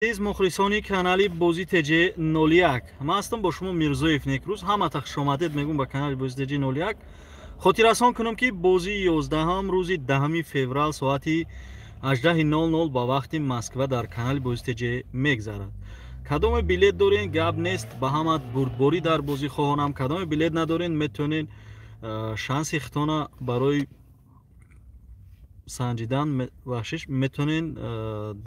Азиз мухлисони канали Бозӣ ТЖ 01, ман ҳастам бо шумо Мирзоев Некрӯз. Ҳамата хушомадед мегӯм ба канали Бозӣ ТЖ 01. Хотиррасон кунам, ки бозии 11 рӯзи 10 феврал соати 18:00 ба вақти Москва дар канали Бозӣ ТЖ мегзарад. Кадоме билет дорен, гап нест, ба ҳама бурдборӣ дар бозӣ хоҳонам. Кадоме билет надорен, метавонен шанси хитона барои санҷидан, бахшиш, метавонен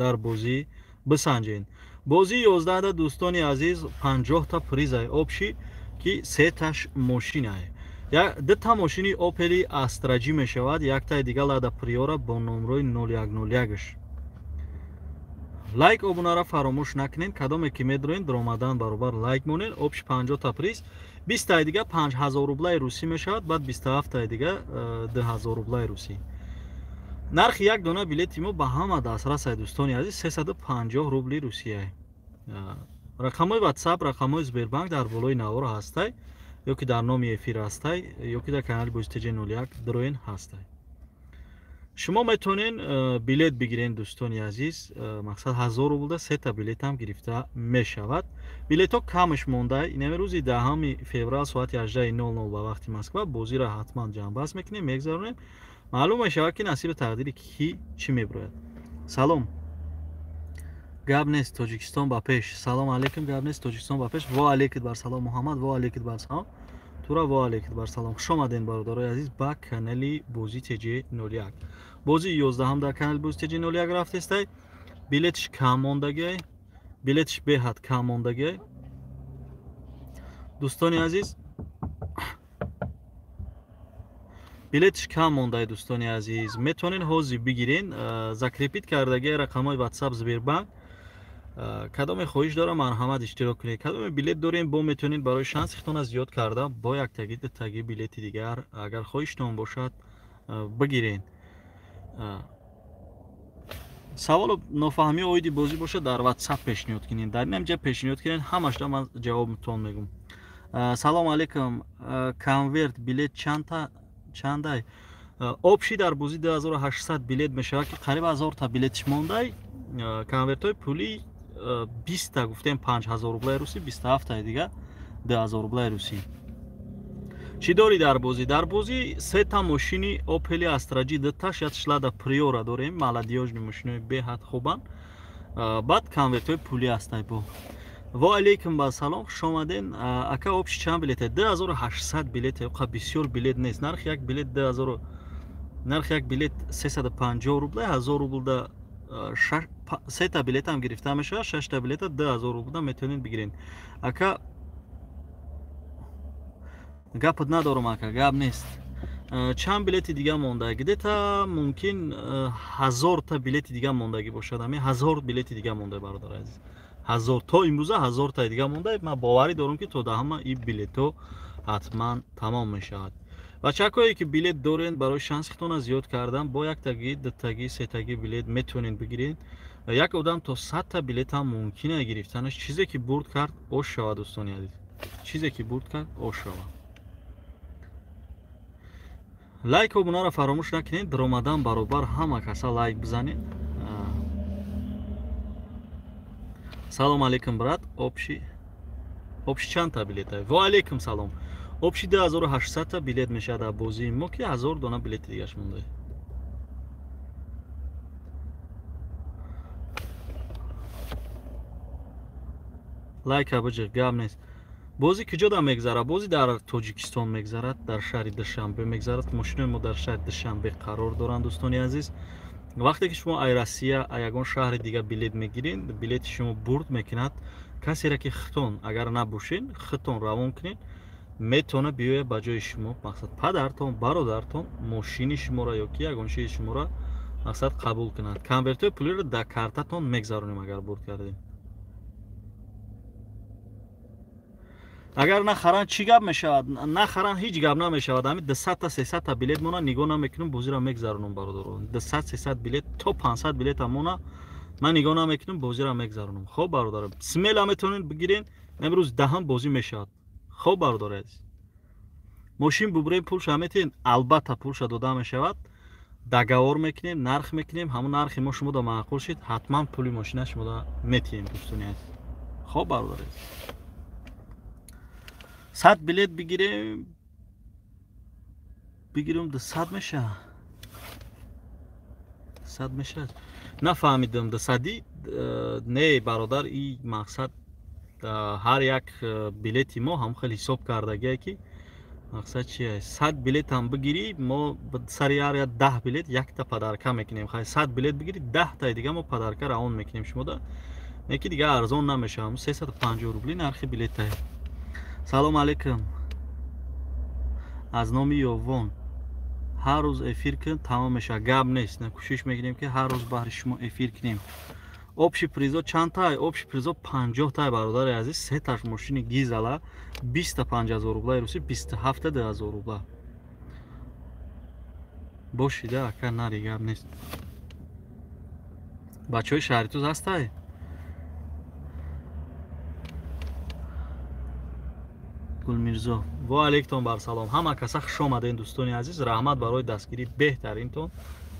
дар бозӣ бисанҷен. Бозии 11-да, дӯстони азиз, 50-та призай общий, ки сеташ мошинае. Дута мошини Опели Астра Ҷи мешавад, яктаи дига Лада Приора бо номрои 0101-ш. Лайк, обунаро фаромӯш накунед. Кадоме ки медроен, даромадан баробар лайк монед. Общий 50-та приз, 20-таи дига 5000 рублаи русӣ мешавад, баъд 27-таи дига 2000 рублаи русӣ. Нархи як дона билети мо ба ҳама дастрасай, дӯстони азиз, 350 рубли русия. Рақамҳои WhatsApp, рақамҳои Сбербанк дар болои навор ҳастай, ё ки дар номи эфир ҳастай, ё ки дар канали Бозӣ ТЖ 01 дроен ҳастай. Шумо метавонен билет бигирен, дӯстони азиз, мақсад 1000 рублда сета билетам гирифта мешавад. Билетҳо камаш монда. Инами рӯзи 10 феврал соати 18:00 ба вақти Москва бозиро ҳатман ҷамъбаст мекунем, мегзаронем. Маълум мешавад, ки насиби тақдири кӣ чӣ мебирояд. Салом, гап нест, Тоҷикистон ба пеш. Салом алейкум, гап нест, Тоҷикистон ба пеш. Во алейкум бар салом, Муҳаммад, во алейкум бар салом, тура во алейкум бар салом. Хуш омадем, бародарои азиз, ба канали Бозӣ ТЖ 01. Бозии 11 дар канали Бозӣ ТЖ 01 рафтестай. Билетиш кам мондагиай, билетиш беҳад кам мондагиай, дӯстони азиз, билетиш кам мондай, дӯстони азиз. Метавонед ҳозир бигирен. Закрепить кардагиай рақамҳои WhatsApp, Сбербанк. Кадоме хоҳиш дорам, марҳамат, иштирок кунед. Кадоме билет дорем, бо метавонед барои шанси хитона зиёд карда бо яктаги, дутаги билети дигар, агар хоҳиштон бошад, бигирен. Саволу нофаҳмӣ оиди бозӣ бошад, дар WhatsApp пешниҳод кунед, дар инам ҷа пешниҳод кунед, ҳамашда ман ҷавобтон мегӯм. Салом алейкум, конверт билет чандта, чандай? Общий дар бозӣ 2800 билет мешавад, ки қариб 1000-та билетиш мондай. Конвертҳои пулӣ 20-та, гуфтем, 5000 рублаи русӣ, 27-таи дига 2000 рублаи русӣ. Чӣ дорӣ дар бозӣ? Дар бозӣ сета мошини Опели Астра Ҷи, дуташ як Лада Приора дорем, молодёжный мошинои беҳад хубанд, баъд конвертҳои пулӣ ҳастай. Бо во алейкум ба салом, хуш омаден, ака. Общий чанд билете? 2800 билете, қа бисёр билет нест. Нархи як билет 2000, нархи як билет 350 рубла. 1000 рублда сета билетам гирифта мешавад, шашта билета 2000 рублда метавонед бигиред. Ака, гапат надорам, ака, гап нест. Чанд билети дига монда? Где-то мумкин 1000-та билети дига мондагӣ бошад. Ами 1000 билети дига монда, бародар азиз, 1000, то имрӯза 1000-таи дига монда. Ман боварӣ дорам, ки то даҳама ин билетҳо ҳатман тамом мешавад. Бачакое ки билет дорен, барои шанси хитона зиёд кардан бо яктаги, дутаги, сетаги билет метавонед бигиред. Як одам то 100-та билетам мумкина гирифтанаш. Чизе ки бурд кард, ош шавад, дӯстони азиз, чизе ки бурд кард, ош шавад. Лайк, обунаро фаромӯш накунед. Даромадан баробар ҳама каса лайк бизанед. Салом алейкум, брат, общий чандта билета? Во алейкум салом. Общий 2800-та билет мешавад дар бозии мо, ки 1000 дона билети дигаш монда. Лайка биҷир, гап нест. Бозӣ куҷода мегзарад? Бозӣ дар Тоҷикистон мегзарад, дар шаҳри Душанбе мегзарад. Мошинои мо дар шаҳри Душанбе қарор доранд, дӯстони азиз. Вақте ки шумо ай Россия, ай ягон шаҳри дига билет мегиред, билети шумо бурд мекунад. Касере ки хитон агар набошед, хитон равон кунед, метавона биёяд ба ҷои шумо, мақсад, падартон, бародартон, мошини шуморо ё ки ягон чизи шуморо, мақсад, қабул кунад. Конвертҳои пулиро дар картатон мегзаронем, агар бурд кардем. Агар нахаранд, чӣ гап мешавад? Нахаранд, ҳеҷ гап намешавад. Ҳами 200-та, 300-та билет мона, нигоҳ намекунам, бозиро мегзаронам, бародаро. 200, 300 билет то 500 билета мона, ман нигоҳ намекунам, бозиро мегзаронам. Хоб, бародаро, смело метавонед бигирен. Имрӯз 10-ам бозӣ мешавад. Хоб, бародари азиз, мошин бубурем, пулша метиҳен? Албатта, пулша дода мешавад. Договор мекунем, нарх мекунем, ҳамон нархи мо шумо да маъқул шид, ҳатман пули мошина шумо да метиҳем, дӯстони азиз. Хоб, бародари азиз, 100 билет бигирем, бигирем, 200 меша, 100 меша. Нафаҳмидам, 200-и не, бародар, и мақсад ҳар як билети мо ҳам хеле ҳисоб кардагие ки мақсад чи аст. 100 билет ҳам бигирӣ, мо сари ҳар як 10 билет якта подарка мекунем. Хай, 100 билет бигирӣ, 10таи дига мо подарка равон мекунем шумода. Не ки дига арзон намешавам, 350 рубли нархи билетае. Салом алейкум, аз номи Ёвон. Ҳар рӯз эфир кун, тамом мешавад. Гап нест, кӯшиш мекунем ки ҳар рӯз баҳри шумо эфир кунем. Общий призо чандтай? Общий призо 50 тай, бародари азиз. Сеташ мошини гизала, 25 000 рублаи русӣ, 27-та 2000 рубла. Бошида, ака, нари, гап нест. Бачаҳои Шаҳритуз ҳастай? Гулмирзо, ва алейктон бар салом. Ҳама каса хуш омадем, дӯстони азиз. Раҳмат барои дастгирии беҳтаринтон.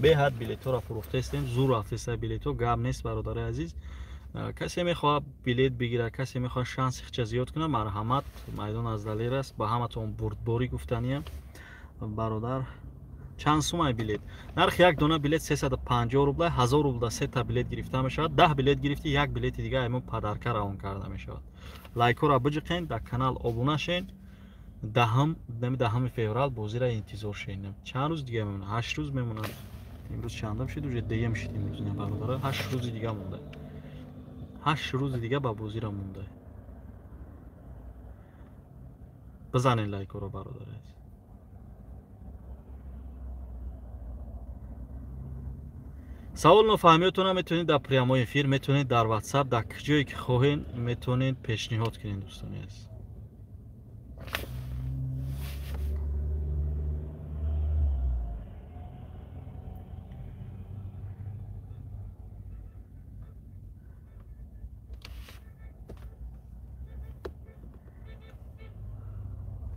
Беҳад билетҳоро фурӯхтаистем, зур рафтеста билетҳо. Гап нест, бародари азиз. Касе мехоҳад билет бигирад, касе мехоҳад шанси хича зиёд кунад, марҳамат, майдон аз Далер аст. Ба ҳаматон бурдборӣ гуфтаниям, бародар. Чанд сумай билет? Нархи як дона билет 350 рубла, 1000 рубла сета билет гирифта мешавад. 10 билет гирифти, як билети дига аймон подарка равон карда мешавад. Лайкҳоро биҷиқен, дар канал обуна шен. Даҳам, нами 10 феврал бозира интизор шен. Чанд рӯз дига мемонад? 8 рӯз мемонад. Имрӯз чандам шид? Уже деем шид имрӯз, не, бародара? 8 рӯзи дига монда, 8 рӯзи дига ба бозира монда. Бизанен лайкҳоро, бародари азиз. Савол нофаҳмиётона метавонед дар прямой эфир, метавонед дар Ватсап, дар ҷое ки хоҳед, метавонед пешниҳод кунед, дӯстони азиз.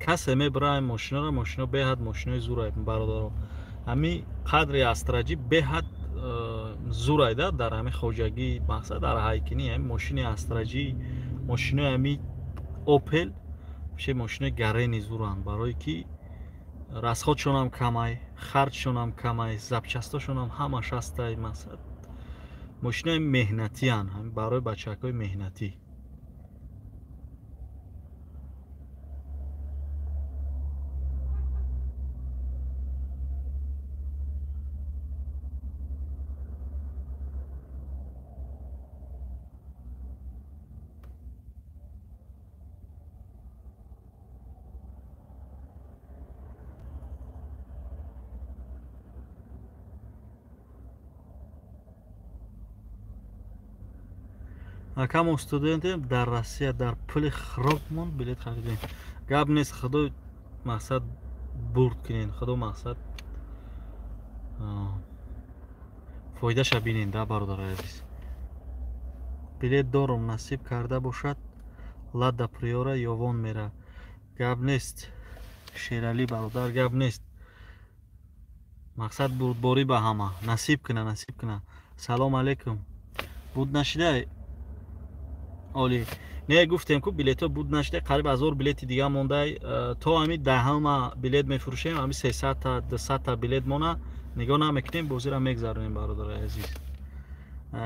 Касе мебираем мошинаро, мошино беҳад мошинои зурай, бародаро. Ҳами қадри Астраҷӣ беҳад зурайда дар ҳами хоҷагӣ, мақсад дар ҳайкинӣ. Ҳами мошини Астраҷӣ, мошинои ҳами Опел ше мошинои гарени зуранд, барое ки расходшонам камай, харҷшонам камай, запчастошонам ҳамаш ҳастай. Мақсад мошинои меҳнатиянд, барои бачакҳои меҳнатӣ. Акамо, студентем дар Россия, дар пули хирокмон билет харидем. Гап нест, худо мақсад бурд кунен, худо мақсад фоидаша бинен да, бародари азиз. Билет дорум, насиб карда бошад, Лада Приора Ёвон мера. Гап нест, Шералӣ бародар, гап нест. Мақсад бурдборӣ ба ҳама насиб куна, насиб куна. Салом алейкум. Буд нашидай? Оли не, гуфтем ку билетҳо буд нашида, қариб 1000 билети дига мондай. То ҳами даҳама билет мефурӯшем, ҳами 300-та, 200-та билет мона нигоҳ намекунем, бозира мегзаронем, бародари азиз.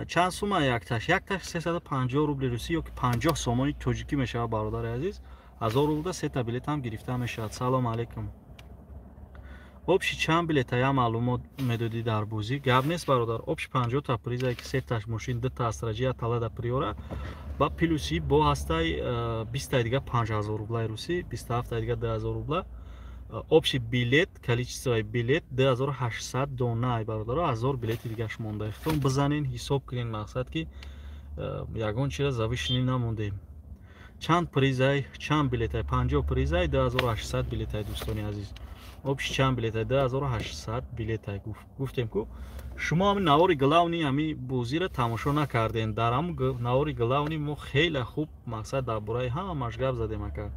Чанд сума якташ? Якташ 350 рубли русӣ ё ки 50 сомони тоҷикӣ мешавад, бародари азиз. 1000 рублда сета билет ҳам гирифта мешавад. Салом алейкум. Общий чанд билета, я маълумот медодӣ дар бозӣ? Гап нест, бародар. Общий 50-та призае ки сеташ мошин, дута Астраҷи, я Лада Приора ба плюси бо ҳастай 20-таи дига 5000 рублаи русӣ, 27-таи дига 2000 рубла. Общий билет, количествои билет 2800 дона, ай бародаро, 1000 билети дигаш монда. Ихтон бизанен, ҳисоб кунен, мақсад ки ягон чира завышенный намондем. Чанд призай, чанд билетай? 50 призай, 2800 билетай, дӯстони азиз. Общий чанд билетай? 2800 билетай. Гуфтем ку шумо ҳами навори главный ҳами бозиро тамошо накардем. Дар ҳам навори главный мо хеле хуб мақсад дар бораи ҳамаш гап задем. Ака,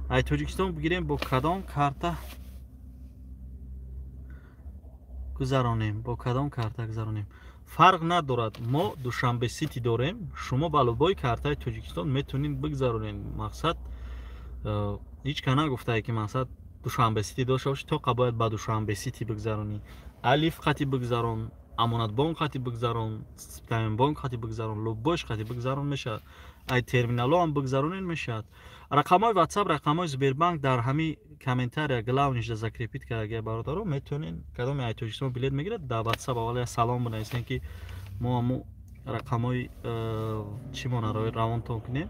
ай, Тоҷикистон бигирем бо кадом карта? Гузаронем, бо кадом карта гузаронем? Фарқ надорад, мо Душанбе Сити дорем, шумо ба любой картаи Тоҷикистон метавонед бигзаронед. Мақсад ҳеҷ ка нагуфтае ки мақсад Душанбе Сити дошта бошӣ, тоқа бояд ба Душанбе Сити бигзаронӣ. Алиф қати бигзарон, Амонатбонк қати бигзарон, Ситаминбонк қати бигзарон, любойш қати бигзарон мешавад. Ай терминалҳо ҳам бигзаронед мешавад. Рақамҳои WhatsApp, рақамҳои Сбербанк дар ҳамин комментария главнишда закрепить карда бародаро, метавонед кадоме ай Тоҷикистон билет мегирад, дар WhatsApp аввал як салом бинависен ки мо ҳамун рақамҳои чӣ монаро равонтон кунем.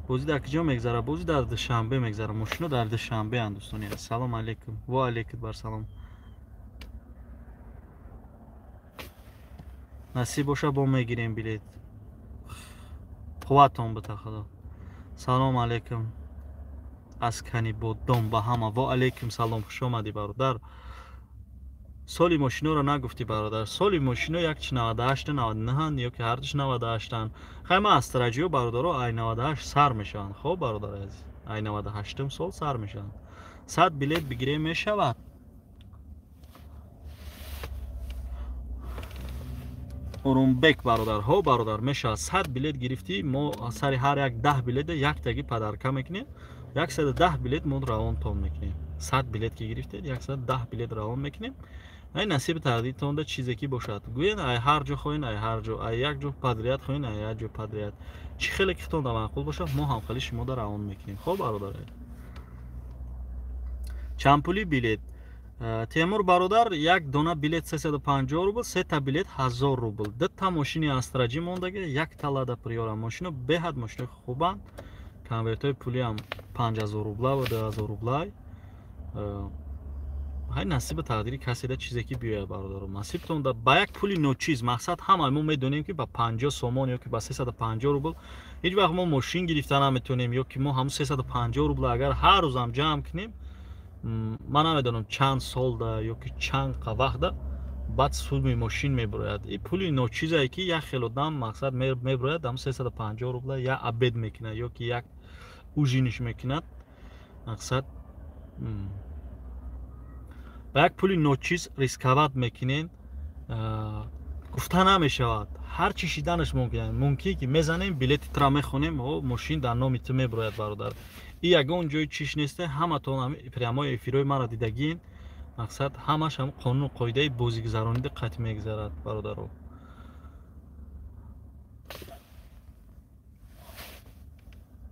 Бозӣ дар куҷо мегзарад? Бозӣ дар Душанбе мегзарад. Мошино дар Душанбеанд, дӯстони азиз. Салом алейкум. Ва алейкум бар салом. Насиб боша, бо мегирем билет. Қувватон бита худо. Салом алейкум. Аз Канибодом ба ҳама. Ва алейкум салом. Хуш омадӣ бародар. Соли мошиноро нагуфтӣ бародар. Соли мошино 198 99 ё ки ҳардуш 98-анд. Хай ман астраҷиё бародаро ай 98 сар мешаванд. Хоб бародари азиз, ай 98 сол сар мешаванд. 100 билет бигирем мешавад. Орумбек бародар, ҳо бародар мешавад. 100 билет гирифтӣ, мо сари ҳар як 10 билета яктаги падарка мекунем. 110 билет мо равонтон мекунем. 100 билет ки гирифтед, 110 билет равон мекунем. Ай насиби тақдиртонда чизе ки бошад. Гӯен ай ҳар ҷо хоҳен, ай ҳар ҷо, ай як ҷо подряд хоҳен, ай як ҷо подряд. Чӣ хеле ки хитонда маъқул бошад, мо ҳам хеле шумода равон мекунем. Хоб бародар. Чанд пули билет? Темур бародар, як дона билет 350 рубл, сета билет 1000 рубл. Дута мошини Астраҷӣ мондаги, якта Лада Приора. Мошино беҳад мошинои хубанд. Конвертҳои пулиам 5000 рубла ва 2000 рублай. Ҳай насиби тақдири каседа чизе ки биёяд бародаро. Насибтон да ба як пули ночиз, мақсад ҳама мо медонем ки ба 50 сомон ё ки ба 350 рубл ҳеҷ вақт мо мошин гирифта наметавонем, ё ки мо ҳамун 350 рубл агар ҳар рӯзам ҷамъ кунем, ман намедонам чанд солда ё ки чанд вақтда баъд суми мошин мебирояд. И пули ночизае ки як хел одам мақсад мебирояд, ҳамун 350 рубла як обед мекунад ё ки як ужиниш мекунад. Мақсад ба як пули ночиз рисковать мекунен, гуфта намешавад. Ҳар чӣ шиданаш мумкин. Мумкин ки мезанем, билети тра мехонем, мошин дар номи ту мебирояд бародар. И ягон ҷои чиш неста, ҳаматон прямои эфирҳои маро дидагиен. Мақсад ҳамаш ҳам қонуну қоидаи бозигузаронида қатъ мегузарад бародаро.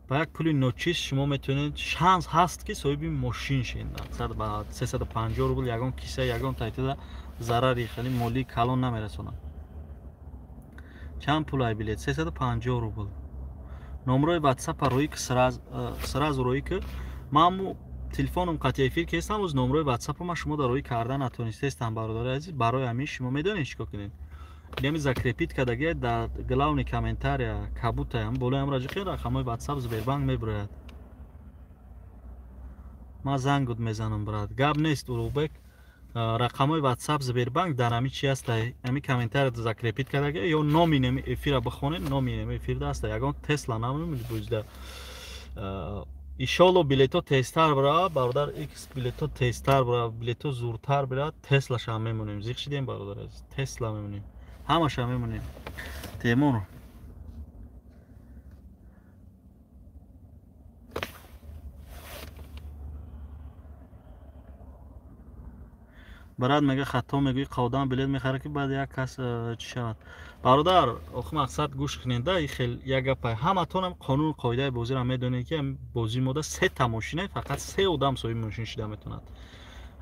Ба як пули ночиз шумо метавонед, шанс ҳаст ки соҳиби мошин шед. Мақсад ба 350 рубл ягон киса, ягон тайтида зарари хеле молии калон намерасонад. Чанд пул ай билет? 350 рубл. Номрои WhatsApp рӯи ки сразу рӯи ки ман телефоном қатъи эфир кестам, оз номрои WhatsApp ма шумо дар рӯи карда натонистестам бародари азиз. Барои ҳамин шумо медонед чӣ кор кунед. Инами закрепить кардагия дар главный комментария кабутаям болоям раҷиқи рақамҳои WhatsApp Сбербанк мебирояд. Ман зангуд мезанам брат. Гап нест Улуғбек. Рақамҳои WhatsApp Сбербанк дар ҳамин чи ҳаста? Ҳамин комментария закрепить кардагия ё номи нами эфира бихонед, номи нами эфирда ҳаста. Ягон Тесла намемонед бузда. Иншоалло билетҳо тезтар бирава бародар, X билетҳо тезтар бирава, билетҳо зуртар бирава, Теслаша мемонем. Зиқ шидем бародар азиз, Тесла мемонем. Ҳамаша мемонем. Темур брат мега хато мегӯӣ, қавдан билет мехарад ки баъд як кас чӣ шавад. Бародар, охи мақсад гӯш кунед да, и хел як гапай. Ҳаматонам қонуну қоидаи бозиро медонед ки бозии мода сета мошина, фақат се одам соҳиби мошин шида метавонад.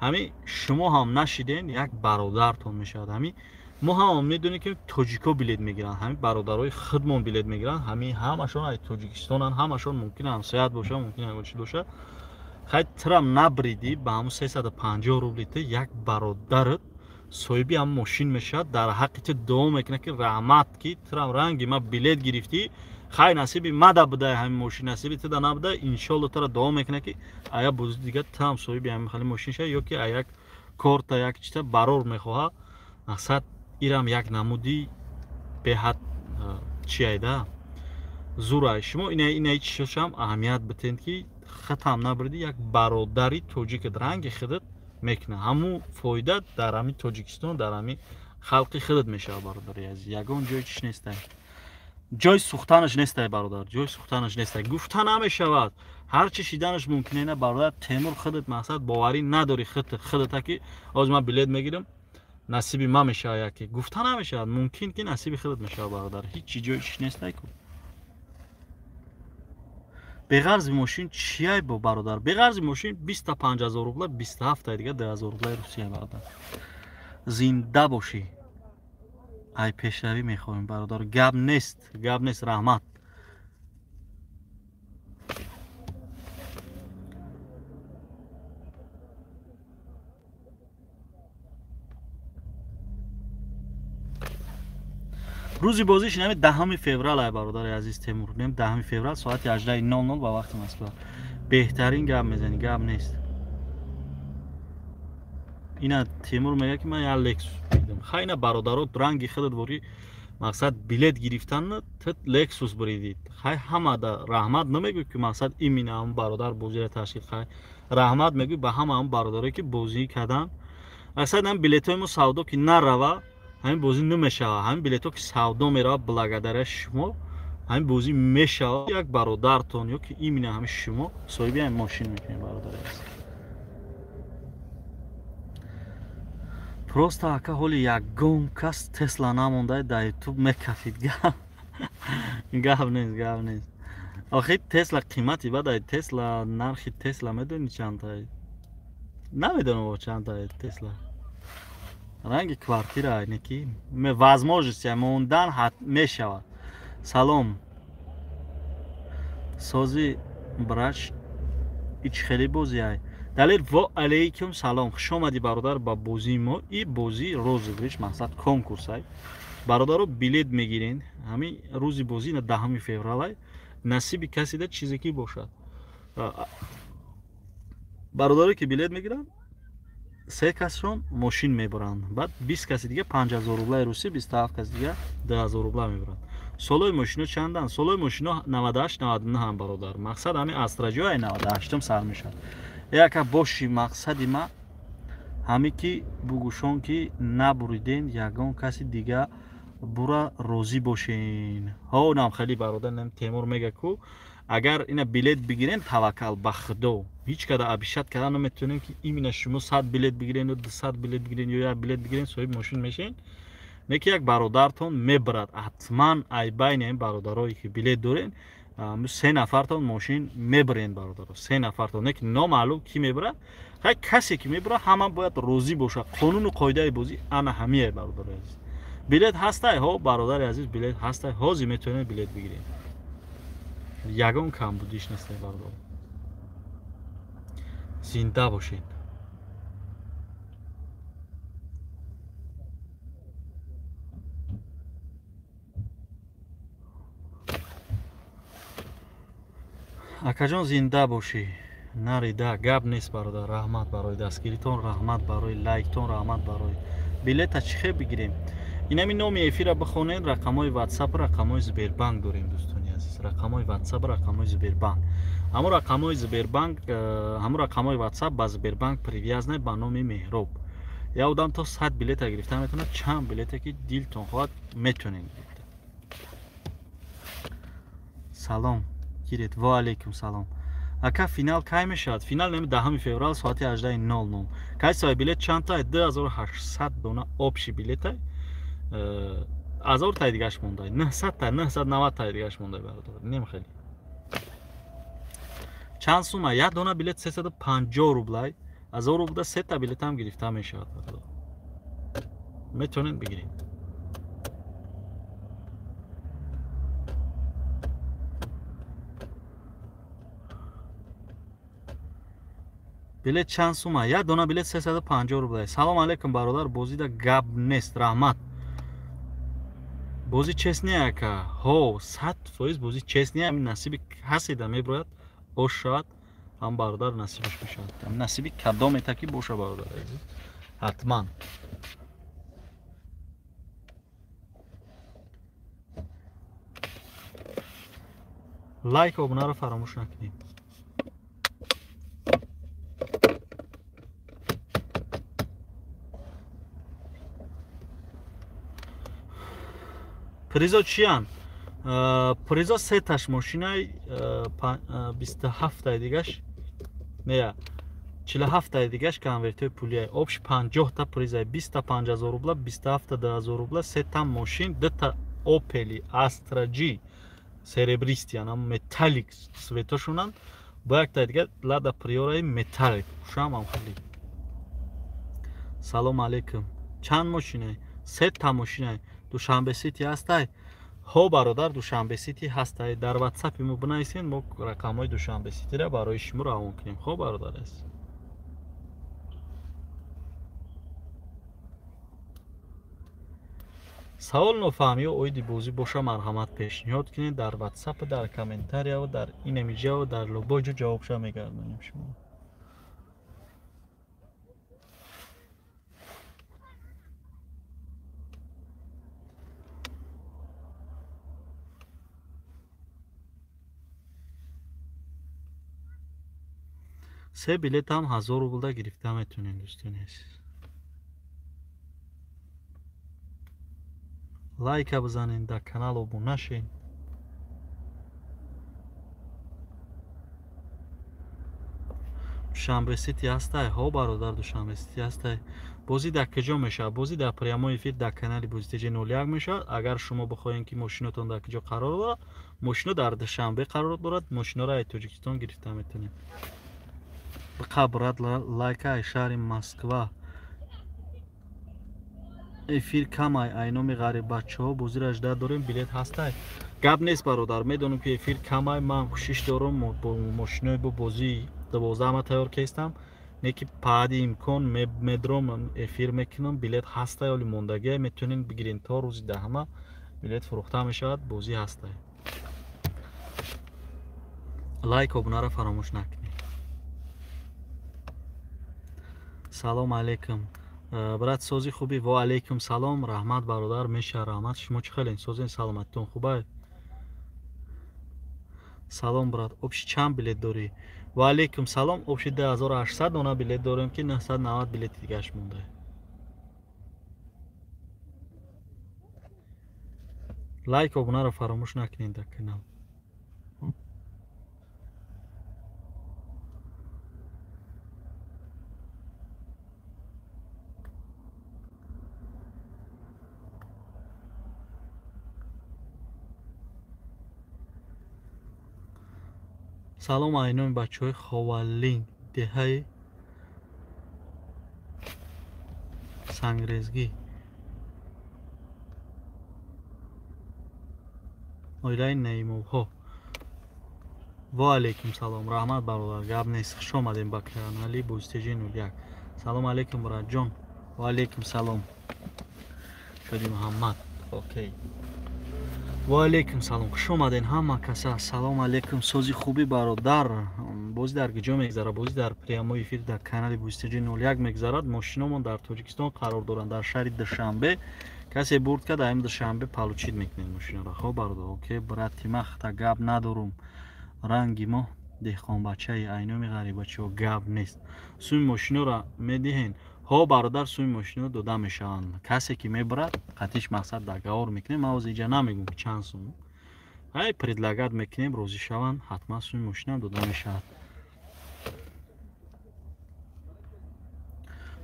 Ҳамин шумо ҳам нашиден, як бародартон мешавад. Ҳамин мо ҳам медонем ки тоҷико билет мегиранд, ҳамин бародарои худмон билет мегиранд, ҳамин ҳамашон аз Тоҷикистонанд, ҳамашон мумкин ҳамсоят бошад, мумкин ягон чиз бошад. Хай трам набридӣ ба ҳамун 350 рубли ту як бародарат соҳиби ҳам мошин мешавад, дар ҳаққи ту дуо мекунад ки раҳмат ки трам ранги ма билет гирифтӣ, хай насиби мада будай ҳамин мошин, насиби туда набудай, иншоалло тура дуо мекунад ки ая бози дига ту ҳам соҳиби ҳамин хали мошин шавӣ, ё ки як корта як чита барор мехоҳад. Мақсад ирам як намуди беҳад чи айда зурай. Шумо инаи чишошам аҳамият битен ки хатам набриди, як бародари тоҷикат ранги худат мекунад. Ҳамун фоида дар ҳамин Тоҷикистон, дар ҳамин халқи худат мешавад, бародари азиз. Ягон ҷои чиш нестай, ҷои сӯхтанаш нестай, бародар, ҷои сӯхтанаш нестай. Гуфта намешавад, ҳар чи шиданаш мумкин ина, бародар. Темур, худат мақсад боварӣ надорӣ худата, ки ҳозир ман билет мегирам, насиби ман мешавад яке. Гуфта намешавад, мумкин ки насиби худат мешавад, бародар. Ҳеҷ чи ҷои чиш нестай ку. Беғарзи мошин чияй бо, бародар? Беғарзи мошин 25 000 рубла, 27 дига 2000 рублаи Русия, бародар. Зинда бошӣ. Ай пешравӣ мехоҳем, бародар. Гап нест, гап нест, раҳмат. Рӯзи бозиш нами 10 феврал ай, бародари азиз Темур, нем 10 феврал соати 18:00 ба вақти Москва. Беҳтарин гап мезанӣ, гап нест. Ина Темур мегӯяд, ки ман як Лексус буридам. Хай, ина бародаро, ранги худат ворӣ мақсад билет гирифтан, ту Лексус буридид. Хай, ҳамада раҳмат намегӯй, ки мақсад именно ҳамн бародар бозиро ташкил. Хай, раҳмат мегӯй ба ҳама ҳамн бародарое, ки бозӣ карданд. Мақсад ҳам билетҳои мо савдо ки нарава, ҳамин бозӣ намешавад. Ҳамин билетҳо ки савдо меравад, благодаря шумо ҳамин бозӣ мешавад. Як бародартон ё ки именно ҳамин шумо соҳиби ҳамин мошин мекунед, бародари азиз. Просто ака, ҳоли ягон кас Тесла намонда дар Ютуб, мекафид. Гап нест, гап нест. Охи Тесла қимати бадай. Тесла, нархи Тесла медонӣ чандта? Намедонам чандта Тесла. Ранги квартира неки возможности мондан мешавад. Салом, сози брач, ич хеле бозиай. Далер, во алейкум салом, хуш омадӣ, бародар, ба бозии мо. И бозӣ розыгрыш, мақсад конкурсай, бародаро. Билет мегирен, ҳамин рӯзи бозӣ на 10 февралай, насиби каседа чизе ки бошад. Бародаре ки билет мегиранд, се касшон мошин мебаранд, баъд 20 каси дига 5000 рублаи русӣ, 27 каси дига 2000 рубла мебаранд. Солои мошино чанданд? Солои мошино 98, 99, бародар. Мақсад ҳамин астраҷои 98-ум сар мешавад. Яка боши, мақсади ма ҳаме ки бугӯшон, ки набуриден, ягон каси дига бура, розӣ бошен. Ҳонам хеле, бародар, Темур мега ку, агар ина билет бигирен, таваккал ба Худо, ҳеҷ када обещать карда наметавонем, ки именно шумо 100 билет бигирен ё 200 билет бигирен ё як билет бигирен, соҳиби мошин мешен. Не ки як бародартон мебарад ҳатман. Ай байни ин бародарое ки билет дорен, се нафартон мошин мебарен, бародаро, се нафартон. Не ки номаълум ки мебарад. Хай, касе ки мебарад, ҳама бояд розӣ бошад. Қонуну қоидаи бозӣ ана ҳамияй, бародари азиз. Билет ҳастай? Ҳо, бародари азиз, билет ҳастай. Ҳозир метавонед билет бигиред, ягон камбудиш нестай, бародар. Зинда бошед. Акаҷон, зинда бошӣ, нарида. Гап нест, бародар. Раҳмат барои дастгиритон, раҳмат барои лайктон, раҳмат барои билета. Чӣ хел бигирем? Инами номи эфира бихонед, рақамҳои Ватсап, рақамҳои Сбербанк дорем, дӯстони азиз. Рақамҳои Ватсап, рақамҳои Сбербанк, ҳамун рақамҳои Сбербанк, ҳамун рақамҳои Ватсап ба Сбербанк привязанный, ба номи Меҳроб. Як одам то 100 билета гирифта метавонад. Чанд билете ки дилтон хоҳад, метавонед гирифта. Салом, гиред. Ва алейкум салом. Ака, финал кай мешавад? Финал неми 10 феврал соати 18:00. Кай билет чандта? 2800 дона общий билетай. 1000 тай дигаш мондай, 900 та, 990 тай дигаш мондай, бародар. Нем хеле. Чанд сума? Як дона билет 350 рублай. 1000 рубла сета билетам гирифта мешавад, бародар. Метавонед бигиред. Билет чанд сума? Як дона билет 350 рубла. Салом алейкум, бародар, бозида гап нест, раҳмат. Бозӣ честный, ака? Ҳо, 100% бозӣ честный. Ҳамин насиби каседа меброяд, ош шавад, ҳам бародар насибаш мешавад. Насиби кадомета ки боша, бародар азиз, ҳатман. Лайк, обунаро фаромӯш накунед. Призо чиян? Призо сеташ мошинай, 27-тай дигаш не, 47-тай дигаш конвертҳои пулиай. Общ 50-та призай, 20-та 5000 рубла, 27-та 2000 рубла, сета мошин, дута Opel Astra G серебристый, ана металлик цветошунан, бо якта дига Лада Приораи металлик, ушам хеле. Салом алейкум. Чанд мошинай? Сета мошинай. Душанбе Сити ҳастай? Ҳо бародар, Душанбе Сити ҳастай. Дар WhatsApp мо бинависен, мо рақамҳои Душанбе Ситиро барои шумо равон кунем. Хо бародар аст. Савол нофаҳмиё оиди бозӣ боша, марҳамат пешниҳод кунед дар WhatsApp, дар комментарияво, дар инамиҷаво, дар любой ҷо ҷавобша мегардонем шумо. Се билет ҳам 1000 рублда гирифта метавонем, дӯстони азиз. Лайка бизанед, дар канал обуна шед. Душанбе Сити ҳастай? Ҳо бародар, Душанбе Сити ҳастай. Бозӣ дар куҷо мешавад? Бозӣ дар прямой эфир дар канали Бозитеҷ 01 мешавад. Агар шумо бихоҳед ки мошинотон дар куҷо қарор дорад, мошино дар Душанбе қарор дорад, мошиноро аз Тоҷикистон гирифта метавонед. Биқа брат, лайка ай шаҳри Москва. Эфир камай, ай номи ғариббачаҳо бозиро жда дорем, билет ҳастай. Гап нест бародар, медонам ки эфир камай, ман кӯшиш дорам бо мошинои бо бозии 12 ма тайёр кестам, не ки баъди имкон медром эфир мекунам. Билет ҳастай, оли мондагия метавонед бигирен, то рӯзи 10-ма билет фурӯхта мешавад, бозӣ ҳастай. Лайк, обунаро фаромӯш накунед. Салом алейкум. Брат, сози хуби? Ва алейкум салом, раҳмат бародар, меша раҳмат. Шумо чӣ хелен? Созен, саломатитон хубай? Салом брат, общий чанд билет дорӣ? Ва алейкум салом, общий 2800 дона билет дорем, ки 990 билети дигаш монда. Лайк, обунаро фаромӯш накунед дар канал. Салом айноми бачаҳои Ховалин, деҳаи Сангрезгӣ, оилаи Наимовҳо. Ва алейкум салом, раҳмат бародар, гап нест, хуш омадем ба канали Бозитеҷи 01. Салом алейкум братҷон. Ва алейкум салом, Шоди Муҳаммад. Окей. Ва алейкум салом, хуш омаден ҳама каса. Салом алейкум, сози хуби бародар. Бозӣ дар куҷо мегзарад? Бозӣ дар прямой эфир дар канали Бозитеҷи 01 мегзарад. Мошиномон дар Тоҷикистон қарор доранд, дар шаҳри Душанбе. Касе бурд кард, дар Душанбе получить мекунед мошиноро. Хоб бародар, окей, брати махта гап надорум. Ранги мо деҳқонбачаи, айноми ғарибачаҳо, гап нест. Суми мошиноро медиҳен? Ҳо бародар, суми мошино дода мешаванд. Касе ки мебарад, қатиш мақсад договор мекунем. Ман ҳозир инҷа намегӯм ки чанд сум. Ай предлагать мекунем, розӣ шаванд, ҳатман суми мошинам дода мешавад.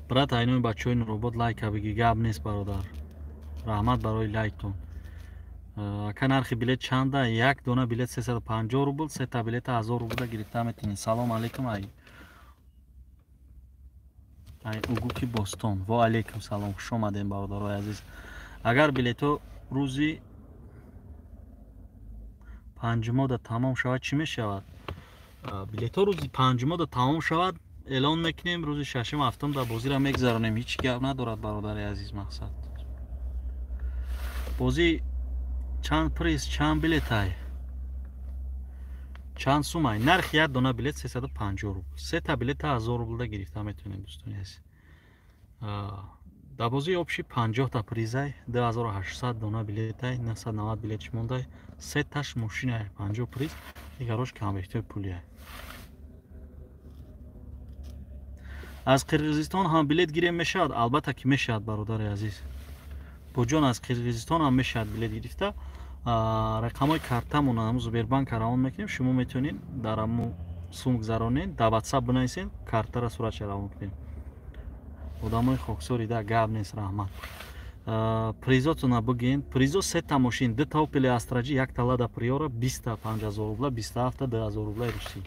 Брат, айноми бачаҳои Нуробод лайка бигӣ, гап нест бародар. Раҳмат барои лайктон. Ака, нархи билет чанда? Як дона билет 350 рубл, сета билета 1000 рублда гирифта метавонед. Салом алейкум ай Угуки Бостон. Ва алейкум салом, хуш омадем бародарои азиз. Агар билетҳо рӯзи панҷумода тамом шавад, чӣ мешавад? Билетҳо рӯзи панҷумода тамом шавад, эълон мекунем, рӯзи шашум ҳафтум дар бозиро мегзаронем. Ҳеҷ гап надорад бародари азиз, мақсад. Бозӣ чанд приз, чанд билетай? Чанд сумай? Нархи як дона билет 350 рубл. Сета билета 1000 рублда гирифта метавонем, дӯстони азиз. Дар бозии общий 50 та призай, 2800 дона билетай, 990 билетш мондай, сеташ мошинай, 50 приз, дигарош конвертҳои пулиай. Аз Қирғизистон ҳам билет гирем мешавад? Албатта ки мешавад, бародари азиз. Боҷон, аз Қирғизистон ҳам мешавад билет гирифта. Рақамҳои картамон ҳамун Сбербанк равон мекунем, шумо метавонед дар ҳамун сум гузаронед, дар WhatsApp бинависед, картара суратша равон кунем. Одамои хоксорида гап нест, раҳмат. Призотона бигӯен. Призо сета мошин, дута Opel Astra G, якта Lada Priora, 20та 5000 рубла, 27та 2000 рублаи русӣ.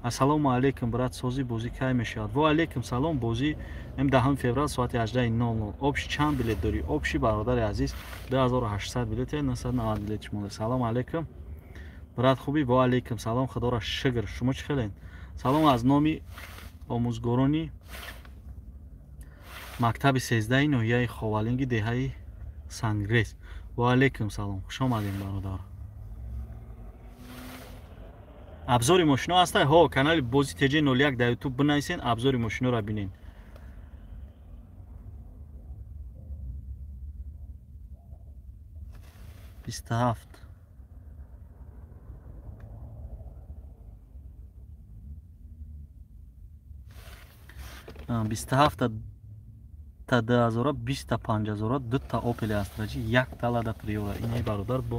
Ассалому алайкум, брат, сози бозӣ кай мешавад? Ва алайкум салом, бозӣ 10 феврал соати 18:00. Общий чанд билет дорӣ? Общий, бародари азиз, 2800 билет, 990 билет шумода. Салом алайкум. Брат, хубӣ? Ва алайкум салом, худоро шукр. Шумо чӣ хелен? Салом аз номи омӯзгорони мактаби 13 ноҳияи Ховалинги деҳаи Сангрез. Ва алайкум салом, хуш омадем, бародар. Абзори мошино ҳастай? Ҳо, канали Бози ТЖ01 дар YouTube бинависен, абзори мошиноро бинен. Бисту ҳафт. Бисту ҳафта та 2000, 20та 5000, дута Opel Astra G, якта Lada Priora. Инаи бародар бо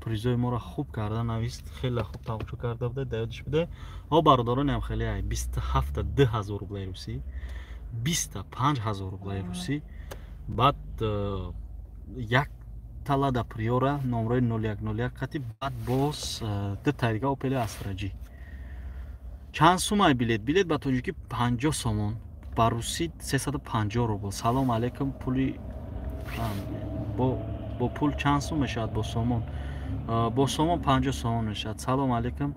призои моро хуб карда навист, хеле хуб тамошо карда буда, да ёдиш буда. Ҳо, бародаронам, хеле ай 27та 2000 рублаи русӣ, 20та 5000 рублаи русӣ, баъд якта Lada Priora номрои 0101 қати, баъд боз дута дига Opel Astra G. Чанд сумай билет? Билет ба тоҷикӣ 50 сомон, ба русӣ 350 рубл. Салом алейкум, пули бо пул чанд сум мешавад бо сомон? Бо сомон 50 сомон мешавад. Салом алейкум,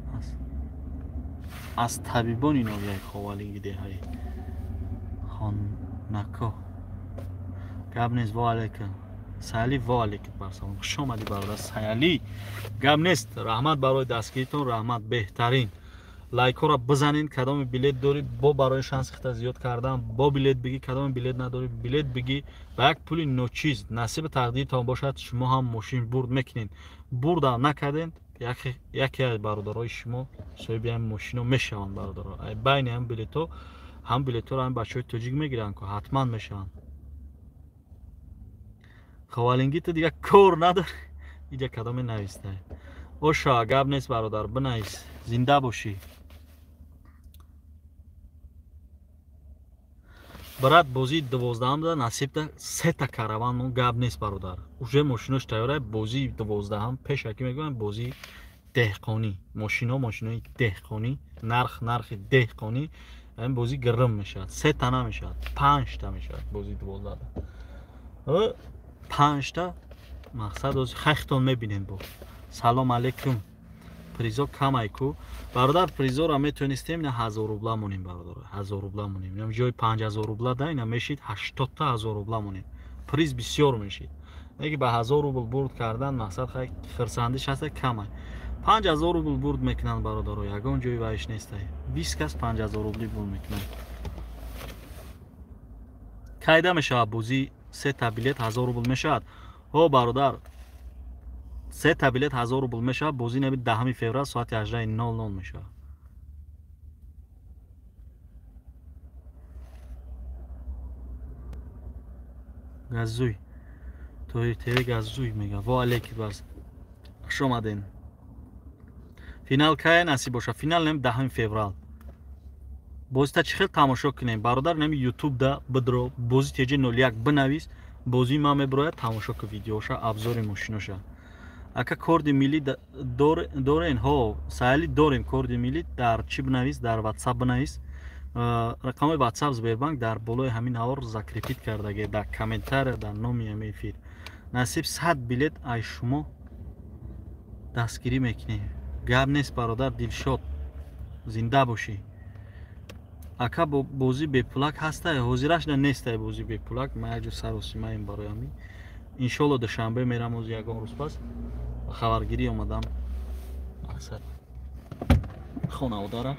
аз табибони ноҳияи Ховалинги деҳаи Хонако. Гап нест, ва алейкум. Саали, ва алейкум бар салом. Хуш омадӣ, бародар Саали. Гап нест, раҳмат барои дастгиритон, раҳмат, беҳтарин. Лайкҳоро бизанед, кадоми билет дорӣ, бо барои шанси хита зиёд кардан, бо билет бигӣ, кадоми билет надорӣ, билет бигӣ. Ба як пули ночиз насиби тақдиртон бошад, шумо ҳам мошин бурд мекунед. Бурда накардед, яке аз бародарои шумо соҳиби ҳамин мошино мешаванд, бародаро. Байни ҳам билетҳо, ҳам билетҳоро ҳам бачаҳои тоҷик мегиранд, ку ҳатман мешаванд. Ховалингӣ ту дига кор надорӣ. Иҷа кадоме нависта? Оша, гап нест, бародар, бинавис, зинда бошӣ. Брат, бозии 12-ам насибта сета караван мон, гап нест, бародар. Уже мошинош тайёра, бозии 12-ам пешакӣ мегӯям, бозии деҳқонӣ. Мошино мошинои деҳқонӣ, нарх нархи деҳқонӣ. Ин бозӣ гирм мешавад, сета намешавад, панҷта мешавад бозии 12. Панҷта мақсад хайхтон мебинем бо. Салом алейкум. Призо камай ку. Бародар, призоро метавонистем ина 1000 рубла монем, бародар. 1000 рубла монем. Ина ҷои 5000 рубла да ина мешид 80та 1000 рубла монем. Приз бисёр мешид. Неки ба 1000 рубл бурд кардан мақсад хай хирсандиш ҳаста камай. 5000 рубл бурд мекунанд, бародаро, ягон ҷои вайш нестай. 20 кас 5000 рубли бурд мекунанд. Кайда мешавад бозӣ? Сета билет 1000 рубл мешавад. Ҳо, бародар, сета билет 1000 рубл мешавад. Бозӣ наби 10 феврал соати 18:00 мешавад. Газзуй. Тоҳир ТВ Газзуй мега. Ва алейкум бас. Хуш омаден. Финал кай насиб бошад? Финал нем 10 феврал. Бозита чӣ хел тамошо кунем? Бародар, неми YouTube да бидро, Бози ТЖ01 бинавис, бозии ман мебирояд, тамошо ку видеоша, абзори мошиноша. Ака, корди миллӣ дорен? Ҳо, Саали, дорем корди миллӣ. Дар чӣ бинавис? Дар WhatsApp бинавис. Рақамҳои WhatsApp Сбербанк дар болои ҳамин навор закрепить кардаге, дар комментария, дар номи ҳамин эфир. Насиб 100 билет ай шумо дастгирӣ мекунем. Гап нест, бародар Дилшод, зинда бошӣ. Ака, бозӣ бепулак ҳастай? Ҳозираш на нестай бозӣ бепулак. Ман як ҷо саросимаем барои ҳамин. Иншолло душанбе мерам, ози ягон рӯз пас хабаргирӣ омадам, мақсад хонаводара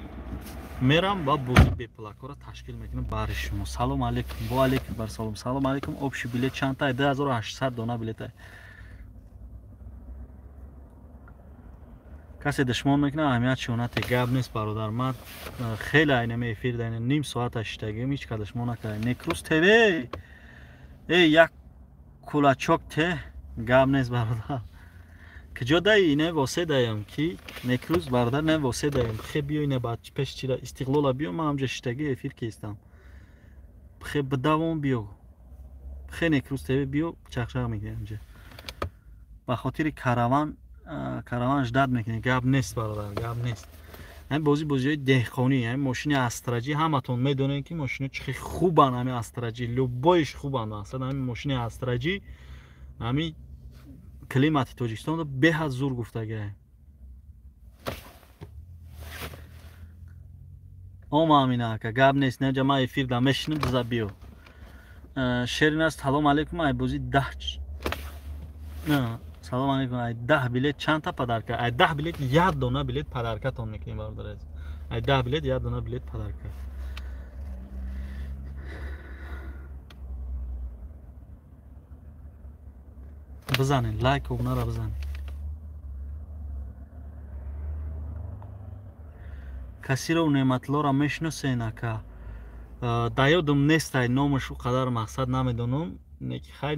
мерам ва бозӣ бепулакҳоро ташкил мекунам баҳри шумо. Салом алейкум. Ва алейкум бар салом. Салом алейкум. Общий билет чандтай? 2800 дона билетай. Касе душмон мекунад, аҳамият шонате. Гап нест, бародар, ман хеле айнами эфир да ним соата шиштагим, ҳеч ка душмон накардем. Некрус ТВ, эй, як Кулачок те гап нест бародар. Куҷо даи? Не восе даям ки некрӯз бародар, не восе даям. Хе биё ина баъд пеш чира Истиқлола биё, ман ҳамҷа шиштаги эфир кестам. Хе бидавом биё. Хе некрӯз тебе биё чақчақ мекунем ҳамҷа. Ба хотири караван, караван ждать мекунем. Гап нест бародар, гап нест. Ҳамин бозӣ бозиҳои деҳқонӣ, ҳамин мошини Астраҷӣ ҳаматон медонед ки мошино чӣ хубанд, ҳамин Астраҷӣ, любой ш хубанд. Аслан ҳамин мошини Астраҷӣ ҳамин климати Тоҷикистонро беҳад зур гуфтагиа. Ома Амина ака, гап нест, неҷа ман эфир да мешинам, биза биё. Шерин аст, салом алейкум, ай бозӣ 10 салом алейкум, ай 10 билет чандта подарка? Ай 10 билет як дона билет подаркатон мекунем бародар азиз. Ай 10 билет як дона билет подарка. Бизанед, лайк обунаро бизанед. Касиров Неъматллоро мешиносен ака? Да ёдам нест, ай номаш ӯ қадар мақсад намедонам. Неки хай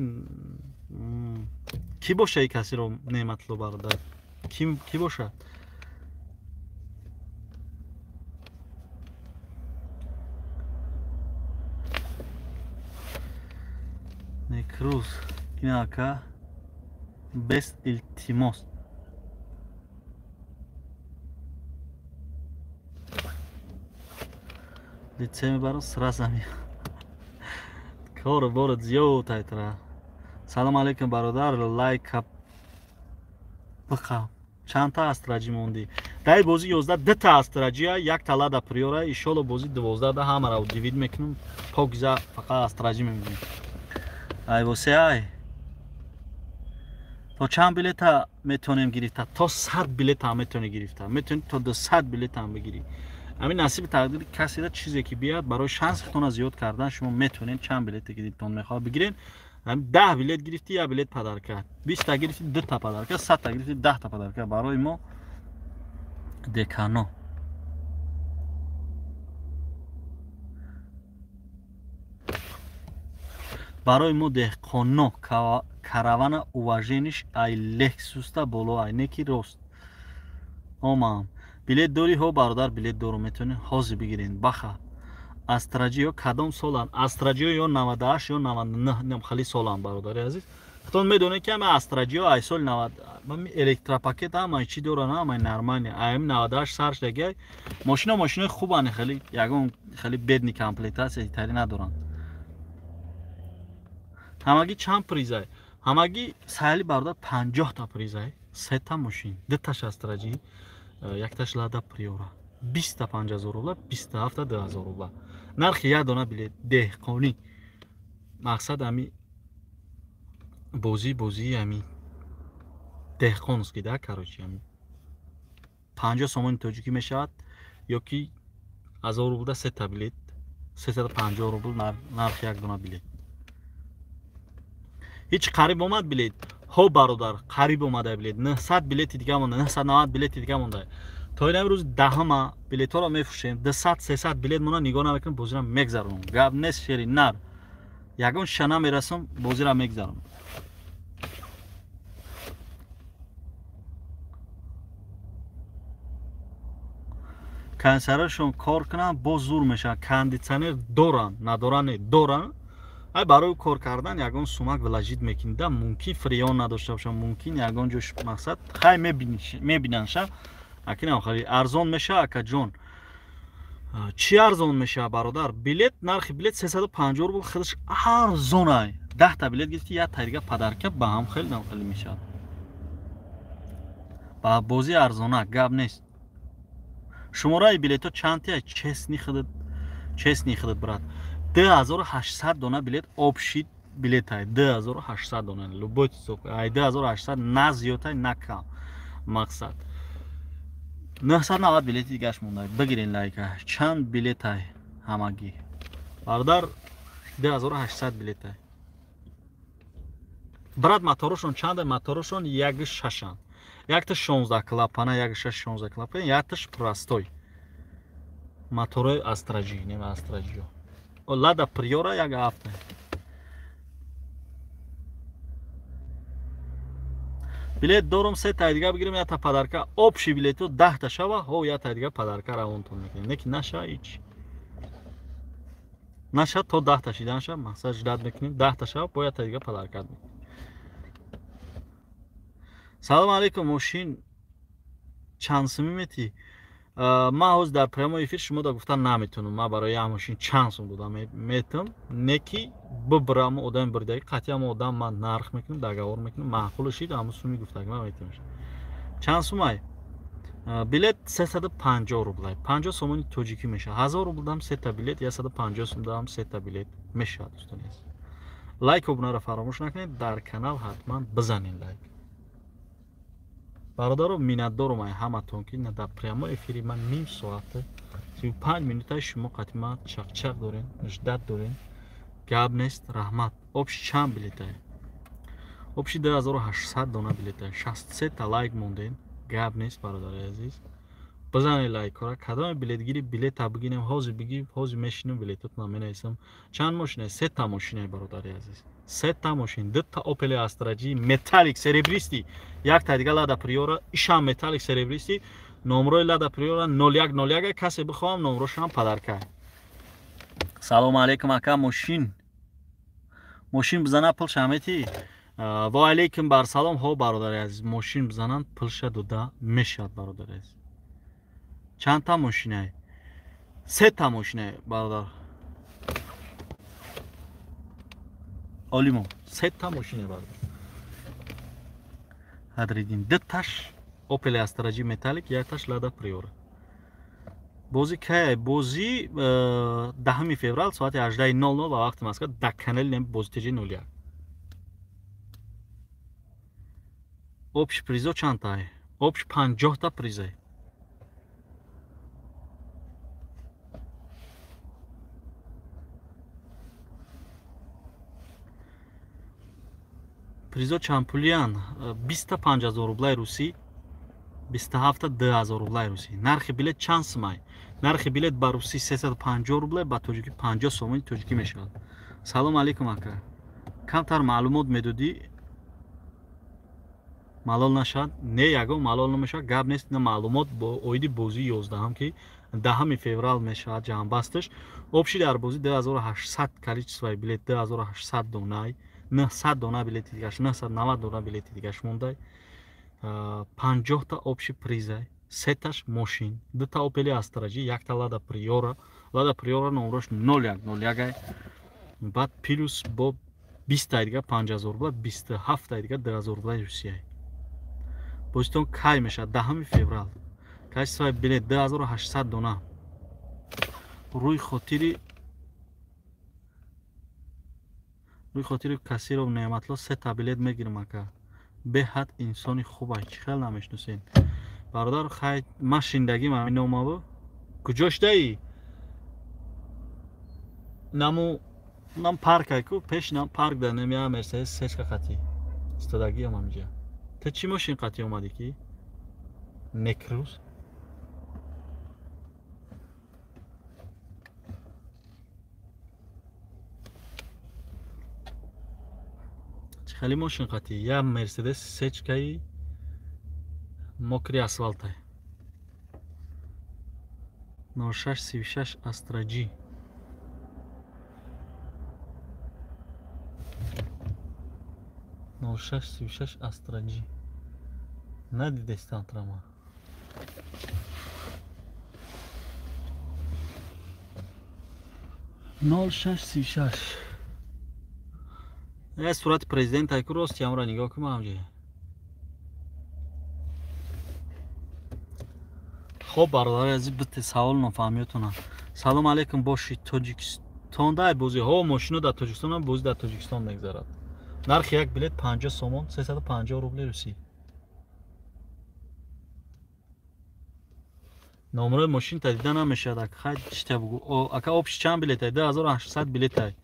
кӣ боша и Касиров Неъматлло бародар? Кӣ бошад? Некрӯз ин ака бест илтимос. Лице мебарам сразу меям. Кору бору зиёд айтра. Салом алейкум бародар, лайка биқа. Чандта Астраҷӣ мондӣ? Дар бозӣ 11 дута Астраҷия, якта Лада Приора, иншолло бозӣ 12 да ҳамаро дивид мекунам. Покиза фақат Астраҷӣ мебинем. Ай восе ай. То чанд билета метавонем гирифта? То 100 билета ҳам метавонӣ гирифта. Метавонӣ то 200 билета ҳам бигирӣ. Ҳамин насиби тақдири каседа чизе ки биёд, барои шансатонро зиёд кардан шумо метавонед чанд билете ки дилтон мехоҳад бигиред. Ҳамин 10 билет гирифтӣ, як билет подарка. 20 та гирифтӣ, 2 та подарка, 100 та гирифтӣ, 10 та подарка. Барои мо декано. Барои мо деҳқоно каравана уважениш ай Лексуста боло ай неки рост. Омам. Билет дорӣ? Ҳо бародар, билет дорум, метавонед ҳозир бигиред. Баха. Астраҷиё кадом соланд? Астраҷиё ё 98 ё 99 нем хали соланд бародари азиз. Худтон медонед ки ҳама Астраҷиё ай соли 90 электропакет ҳама чӣ доранд, ҳама нормальный. Ай 98 сар шудагиай. Мошино мошинои хубанд, хеле ягон хеле бедный комплектация тари надоранд. Ҳамагӣ чанд призай? Ҳамагӣ сайли бародар 50 та призай, 3 та мошин, 2 таш Астраҷӣ, якташ Лада Приора. 20 та 5000 рубла, 27 та 2000 рубла. Нархи як дона билет деҳқонӣ. Мақсад ҳами бозӣ бозии ҳами деҳқонский да, короче, ҳами 50 сомони тоҷикӣ мешавад ё ки 1000 рубла 3 та билет, 350 рубл нархи як дона билет. Ҳеҷ қариб омад билет? Ҳо бародар, қариб омада билет. 900 билети дига монда, 990 билети дига монда. То ин рӯз даҳама билетҳоро мефурӯшем. 200-300 билет мона нигоҳ намекунем, бозиро мегзаронем. Гап нест шери нар. Ягон шана мерасам, бозиро мегзаронем. Кондитсионершон кор кунанд, боз зур мешаванд. Кондитсионер доранд, надоранд не, доранд. Ай барои кор кардан ягон сумак вложить мекунӣ да, мумкин фреон надошта бошад, мумкин ягон ҷош мақсад хай мебинанша. Акинам хали арзон меша акаҷон. Чӣ арзон меша бародар? Билет, нархи билет 350 рубл худаш арзон ай. 10 та билет гирифти, як та дига подарка ба ҳам хеле нам хеле мешавад. Ба бозӣ арзона, гап нест. Шумораи билетҳо чанд ай? Честни худат, честни худат брат. 2800 дона билет общий билет ай. 2800 дона. Любой ҳисоб ай 2800 на зиёд ай, на кам. Мақсад 990 билети дигаш монда. Бигирен лайка. Чанд билет ай ҳамагӣ? Бародар 2800 билет ай. Брат, моторошон чанд ай? Моторошон 1.6-анд. Якта 16 клапана, 1.6 16 клапана, якташ простой. Моторои Астраҷи, нема Астраҷиё. Лада Приора 1.7. Билет дорум, се тай дига бигирем, якта подарка. Общий билету 10 та шава, ҳо якта дига подарка равонтон мекунем. Не ки наша ҳеч. Наша то 10 та шидан ша, мақсад ждать мекунем, 10 та шава, бо якта дига подарка мекунем. Салом алейкум, мошин чанд сумӣ метӣ? Ман ҳозир дар прямой эфир шумо да гуфтан наметунам. Ман барои як мошин чанд сум дода метам, не ки бибирам одами бирдаги, қатъи ҳама одам ман нарх мекунам, договор мекунам, маъқул шид, ҳамун суми гуфтаги ман метам. Чанд сумай? Билет 350 рублай. 50 сомони тоҷикӣ мешавад. 1000 рубл дам сета билет, 150 сум дам сета билет мешавад, дӯстони азиз. Лайк обунаро фаромӯш накунед, дар канал ҳатман бизанед лайк. Бародаро, миннатдорум ай ҳаматон ки дар прямой эфири ман ним соата 35 минутаи шумо қатима чақчақ дорен, ждат дорен. Гап нест, раҳмат. Общий чанд билетай? Общий 2800 дона билетай. 63 та лайк мондем. Гап нест, бародари азиз. Бизанед лайкҳоро. Кадоме билетгири билета бигирем, ҳозир бигир, ҳозир мешинам билетотона менависам. Чанд мошина? Се та мошина, бародари азиз. Се та мошин, ду та Opel Astra G Metallic серебристый, як та дига Lada Priora, ишам Metallic серебристый, номрои Lada Priora 0101, касе бихоҳам номрошам подарка. Салом алейкум ака, мошин. Мошин бизана пул шамети? Ва алейкум бар салом, ҳо бародари азиз, мошин бизананд пулша дода мешавад, бародари азиз. Чанд та мошинай? Се та мошинай, бародар. Олимо, се та мошина бародар. Ҳадридин, ду таш Opel Astra G Metallic, як таш Lada Priora. Бозӣ кай? Бозӣ 10 феврал соати 18:00 ба вақти Москва дар канали Бозӣ ТЖ 01. Общий призо чанд тай? Общий 50 та призай. Призо чанд пулиян? 25000 рублай русӣ, 27 2000 рублай русӣ. Нархи билет чанд сумай? Нархи билет ба русӣ 350 рублай, ба тоҷикӣ 50 сомони тоҷикӣ мешавад. Салом алейкум ака. Камтар маълумот медодӣ? Малол нашавад? Не, ягон малол намешавад. Гап нест, на маълумот бо оиди бозии 11 ки 10 феврал мешавад ҷамъбасташ. Общий дар бозӣ 2800 количествои билет, 2800 донай, 900 дона билети дигаш, 990 дона билети дигаш мондай. 50 та общий призай, сеташ мошин, ду та Opel Astra G, як та Lada Priora. Lada Priora номрош 0101. Баъд плюс бо 20 тай дига 5000 рубла, 27 тай дига 2000 рублаи Русия. Бозитон кай мешавад? 10 феврал. Количествои билет 2800 дона. Рӯи хотири Касиров Неъматло се та билет мегирам ака. Беҳад инсони хубай, чӣ хел намешносен. Бародар, хай ман шиндагим ҳамин номаву. Куҷо шудаӣ? Наму нам паркай ку, пеш нам парк да немя Мерседес сечка қатӣ. Истодагиам ҳаминҷа. Ту чӣ мошин қатӣ омадӣ ки? Некрус. Хеле мошин қатӣ, я Мерседес сечкаи мокри асфалтай. 0636 Astra G. 0636 Astra G. Надидестан трама. 0636. Сурати президент айку рости амра нигоҳ кун ҳамҷа. Хоб бародари азиз, бите савол нофаҳмиётона. Салом алейкум, боши Тоҷикистон дай бозӣ. Ҳо, мошино дар Тоҷикистон, бозӣ дар Тоҷикистон мегзарад. Нархи як билет 50 сомон, 350 рубли русӣ. Номрои мошин та дида намешавад. Ака хай чита бугу. Ака общий чанд билетай? 2800 билетай.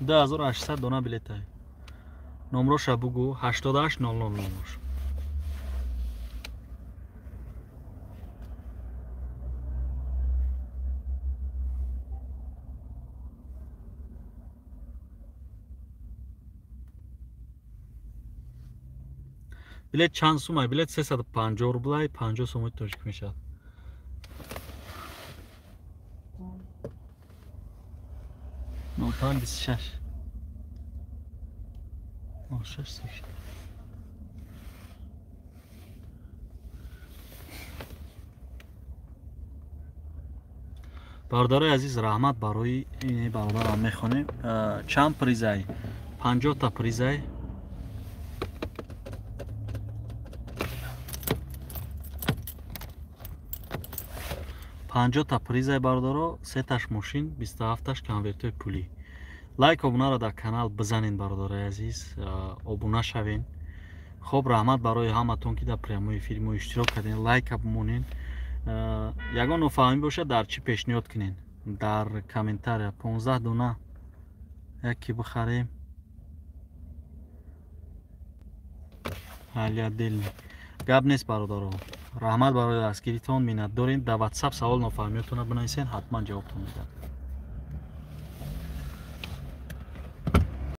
2800 дона билетай. Номроша бугу 8800 номрош. Билет чанд сумай? Билет 350 рублай, 50 сомони тоҷик мешавад. Нол панҷ бисту шаш. Нол шаш сеш. Бародарои азиз, раҳмат барои ин бародарам мехонем. Чанд призай? 50та призай. 50та призай бародаро, сеташ мошин, 27таш конвертҳои пулӣ. Лайк, обунаро дар канал бизанед, бародарои азиз, обуна шавен. Хоб, раҳмат барои ҳаматон, ки дар прямои эфири мо иштирок кардем. Лайка бимонед. Ягон нофаҳмӣ бошад, дар чӣ пешниҳод кунед? Дар комментария. 15 дона яке бихарем. Ҳали отдельный. Гап нест, бародаро. Раҳмат барои дастгиритон, миннатдорем. Дар WhatsApp савол нофаҳмиётонро бинависен, ҳатман ҷавобтон медиҳам.